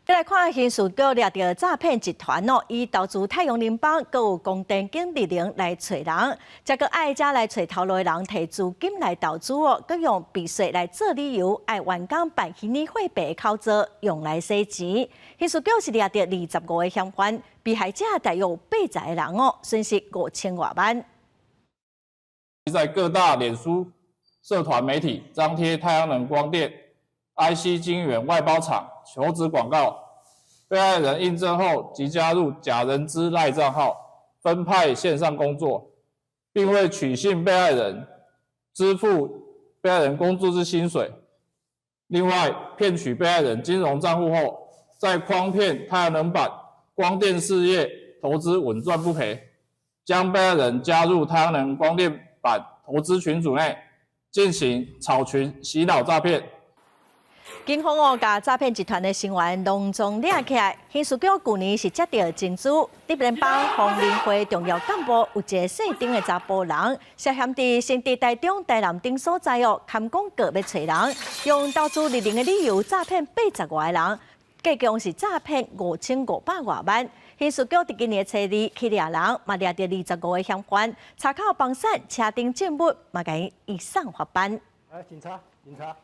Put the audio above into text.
再來看刑事局掠著詐騙集團哦，以投資太陽能板、閣有光電經理人來揣人，這閣愛遮來揣頭路的人提資金來投資哦，閣用避稅來做理由，愛員工辦虛擬貨幣的口座用來洗錢。刑事局是掠著25個嫌犯，被害者大約80個人哦，損失5000外萬。在各大臉書社團媒體張貼太陽能光電 IC 晶圓外包廠求職廣告，被害人應徵後即加入假人資 LINE 帳號，分派線上工作，並未取信被害人支付被害人工作之薪水。另外，騙取被害人金融帳戶後，再誆騙太陽能板、光電事業投資穩賺不賠，將被害人加入太陽能光電板投資群組內，進行炒群洗腦詐騙。警方哦，共詐騙集團的成員攏總掠起來。刑事局舊年是接著情資，竹聯幫瘋人會重要幹部有一个姓丁的查埔人，涉嫌佇新竹、台中、台南等所在哦，含廣告欲揣人，用投資利潤的理由詐騙80外个人，計共是詐騙5500外萬。刑事局佇今年初二去掠人，嘛掠著25個嫌犯，查扣房產、車頂證物，嘛共伊移送法辦。來，警察，警察。